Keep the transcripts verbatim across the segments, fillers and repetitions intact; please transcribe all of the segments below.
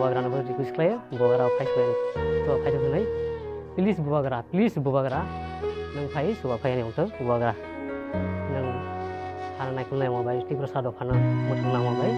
Bubagra no bo request khlaio, bubagra phai soi, chuba phai thok hinwi. Please bubagra, please bubagra, nwng phai chuba phai ani wngthok bubagra. Nwng hana naikolnai wngma bai, Tiprasa dophano mwthang nangma bai,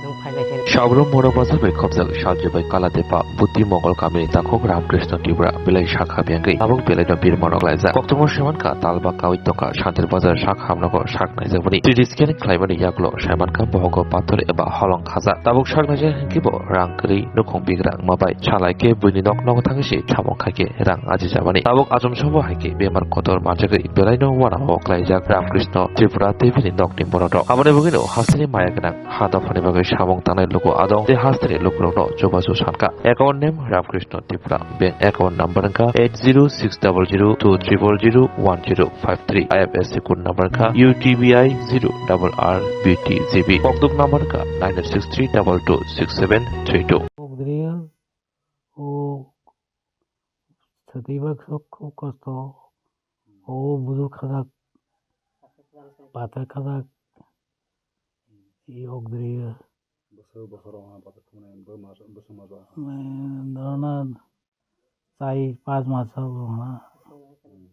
nwng phai nai khe. Sabrum Moro Bazar bai khopjak Saljebai Kaladepa Buddhi Mongol Kamini Takhuk Ramkrishna Tripura belai sakha bengwi tabuk belai no birma rok laijak. Koktwma saimankha talba kawi tongkha Santir Bazar sak hamnogo sak naijak bini. T D scan khlaimani yagulo saimankha bohogo pathor eba holong khajak. Tabuk sak naijak hinkhe bo rang kwrwi nukhung bigra wngma bai salai khe buini nok nogo thangwi se samung khai khe rang ajijabani. Tabuk achomsa bo hai khe bemar kotor manjagwi belai no uanao klaijak Ramkrishna Tripura T V ni nokni borok rok. Aboni bagwi no hasteni maya gwnang ha dophani bagwi samung tangnai luku adong tei hasteni lukurokno chubachu sankha. Account name Ramkrishna Tripura. Bank account number wngkha eight zero six double zero two triple zero one zero five three. I F S C code number wngkha U T B I zero double R B T G B. Kokduk number wngkha nine eight six three double two six seven three two. Kokdriya o satibak sok kosto o bujur khajak patar khajak i okdriya. Bosor bosor wngha pathor thumnai bo mas bosor mas wngha. Dorona chai pas mas o wngha. Hmm.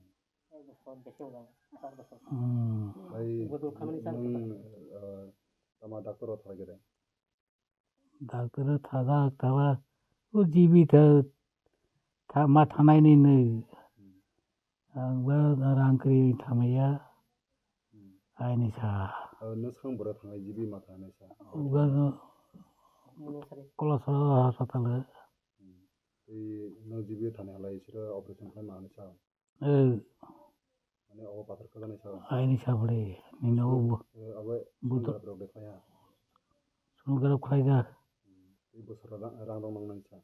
Hmm. Bai nwng, ah, tama doctor o thai gede. Doctor o thajak thaba o G B tha, tha ma thanai ni nwi. Hmm. Ang ba rang kwrwi thamaya. Hmm. Aini sa. O, nwswkang bwrwi thangnai G B ma thangnai sa. Uga no Kolosro hospital. Hmm. Tei no G B thanai halai siro operation khlai ma hinwi sa. Eh. Mane o pathor khajaknai sa. Aini sa bwrwi. Nino bu-, eh, abo bu to sonograph rok de khlai ha. Sonograph khlai ja. Hmm. Tei bwswk rang, rang rok nangnai sa.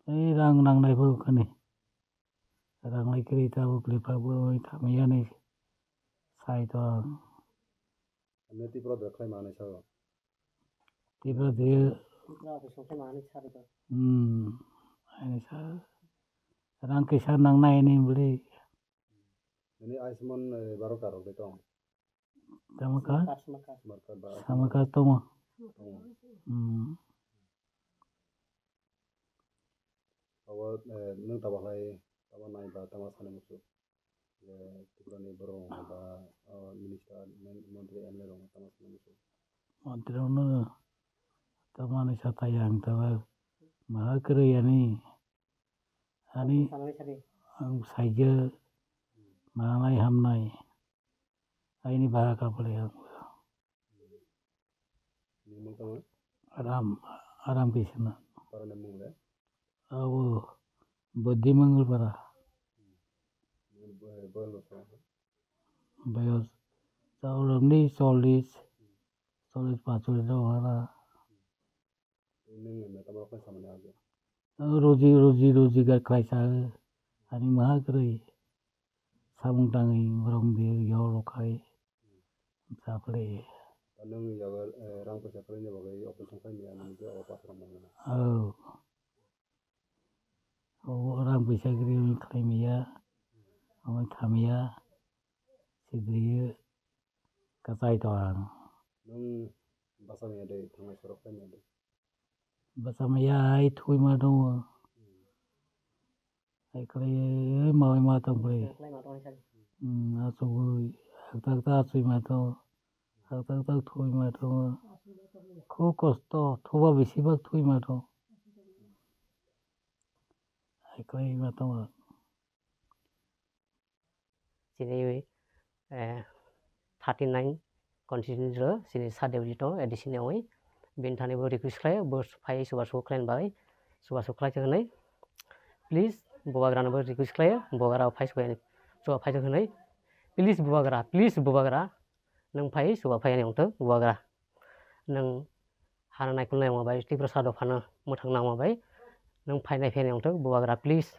Tei rang nangnai bo khani. Rang lai kwrwi tabuk liphak bo thamya ni sai tong. Ani Tripura de khlai manai sao. Tripura de. Tripura de sokhe manai sa de. Hmm. Ani sa. Rang kisa nangnai ni bwrwi. Ani Ayushman, eh, baro karok de tong. Tamo ka? Smart card, smart card. Smart card ba. Sama ka tongo. Tongo. Hmm. Abo, eh, nwng tamo hai, tamo nai ba, tamo sani muchung. Je Tripura ni borok ba, oh, minister, mon-, montri, M L A rok tamo sani muchung. Montri rok no tamo ni sa tai ang tamo maha kwrwi ani, ani ang saija manai hamnai. Aini baha kapale ang. Ni mung tama? Aram, Aram Krishna. Para ni mung le? Abo Bodhi Mangal para. Ni bo-, boyos lo tama? Boyos, ta ulo ni chollish, chollish pasosh lo hara. Nwng metam rok khe samani age. Roji, roji, roji ga khlaisa, ani maha kwrwi. Samung tangwi borok de yo rok khai. Chapli. Nwng yago, eh, rang poisa kwrwini bagwi operation khlaimani je o pathor mangna. Oh. O rang poisa kwrwi khlaimaya, omo thamya, sidriyo kachai to ang. Nwng basa maya de, thangnai sorok khlaimaya de. Bwsa maya hai thwi ma tongo. Hai kwlai ma ma tong kwlai. Hmm, achugwi hakta hakta achugwi ma tongo. Hakta hakta thwi ma tongo. Kho kosto, thuba bisi bak thwi ma tongo. Hai kwlai ma tongo. Chini, eh, thirty nine constituency ro chini sub division to A D C ni oi. Bini thani bo request khlai, bo phai chubachu khlaini bagwi, chubachu khlai thangwi. Please, bubagra no bo request khlai, bubagra phai chubai, chuba phai thangwi. Please, bubagra, please, bubagra, nwng phai chuba phai ani wngthok, bubagra. Nwng hana naikolnai wngma bai, Tiprasa dophano mwthang nangma bai, nwng phainai phainai wngthok, bubagra, please.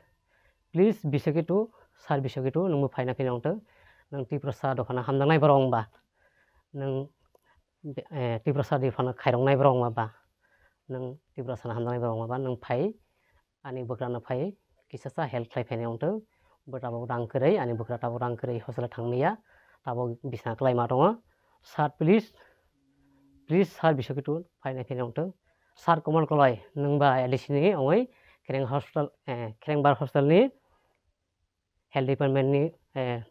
Please, biseki tu, sir biseki tu, nwngbo phainai phainai wngthok. Nwng Tiprasa dophano hamjaknai borok wngba, nwng, eh, Tiprasa dophano khairoknai borok wngma ba, nwng Tiprasano hamjaknai borok wngma ba, nwng phai, ani bwkrano phai kisa sa help khlai phainai wngthok. Bo tabuk rang kwrwi, ani bwkra tabuk rang kwrwi hostel thangmaya, tabuk bisna kwlaima tongo. Sir, please, please, sir, biseki tu phainai phainai wngthok. Sir Komol Koloi, nwng ba L D C ni ongwi Khereng hospital, eh, Kherengbar hospital ni health department ni, eh,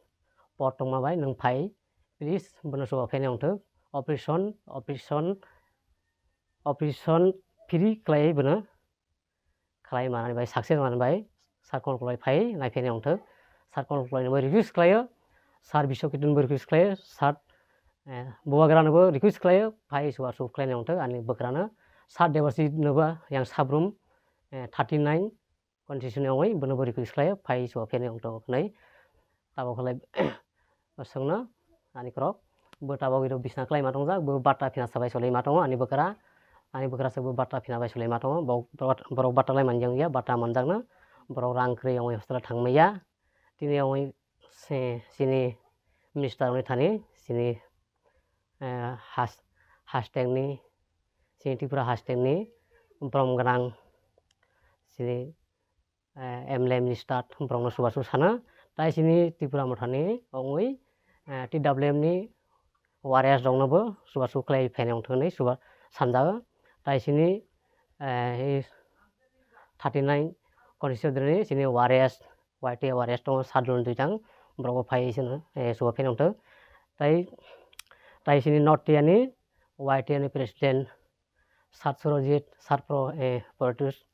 pod tongma bai nwng phai, please bono chuba phai nai ongthok. Operation, operation, operation free khlai bono khlai manani bai, success manani bai, Sir Komol Koloi phai nai phai nai ongthok. Sir Komol Koloi no bo request khlaio, Sir Biswakit no bo request khlaio, Sir, eh, Bubagra no bo request khlaio, phai chuba chuba khlai nai ongthok ani bwkra no. Sir Debasi no bo yang sabrum, eh, thirty nine constitution ni ongwi bono bo request khlaio, phai chuba phai nai ongthok hinwi. Tabok khlai aswkno ani khorok. Bo tabok iro bisna khlai ma tongjak, bo batta phina sabai solai ma tongo ani bwkra. Ani bwkra se bo batta phina bai solai ma tongo. Bo, bo, borok batta lai manjak ya, batta manjakno borok rang kwrwi ongwi hospital thang maya. Tini ongwi se, chini minister wngwi thani, chini, eh, has-, hastengni, chini Tripura hastengni borom gwnang, chini, eh, M L A minister borokno chubachu sana. Tai chini Tripura mothani ongwi, eh, T W M ni warriors rokno bo chubachu khlai phainai wngthok hinwi chuba sanjao. Tai chini, eh, thirty nine constituency ni chini warriors, Y T A warriors tongo, saat jon duitang borok bo phai chwngno, eh, chuba phainai wngthok. Tai, tai chini North Tiya ni Y T A ni president Sir Surojit, Sir Pro, eh, Protus,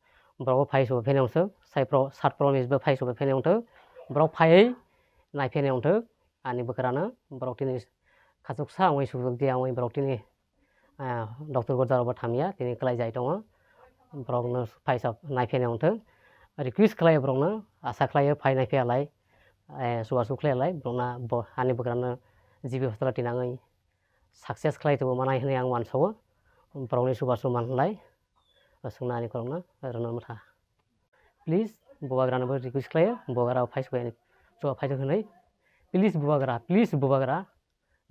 borok bo phai chuba phainai wngthok, Sir Pro, Sir Promise bo phai chuba phainai wngthok, borok phaiwi nai phainai wngthok ani bwkrano, borok tini khachuksa wngwi sujok dia wngwi borok tini, ah, doctor gorja rok bo thamya, tini kwlai jai tongo, borokno phaisa nai phainai wngthok, request khlai borokno, asa khlai phai nai phaia lai, eh, chubachu khlai lai, borokno bo ani bwkrano G B hospital tinangwi success khlai tongwi manai hinwi ang uansukgo. Borokni chubachu manlai, aswkno ani khorokno rwna mwtha. Please, Bubagrano bo request khlaio, Bubagra phai chuba, chuba phai hinwi. Please, Bubagra, please, Bubagra,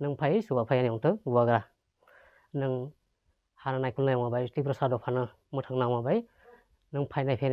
nwng phai chuba phai hinwi wngthok, Bubagra. Nwng hana naikolnai wngma bai, Tiprasa dophano mwthang nangma bai, nwng phainai phainai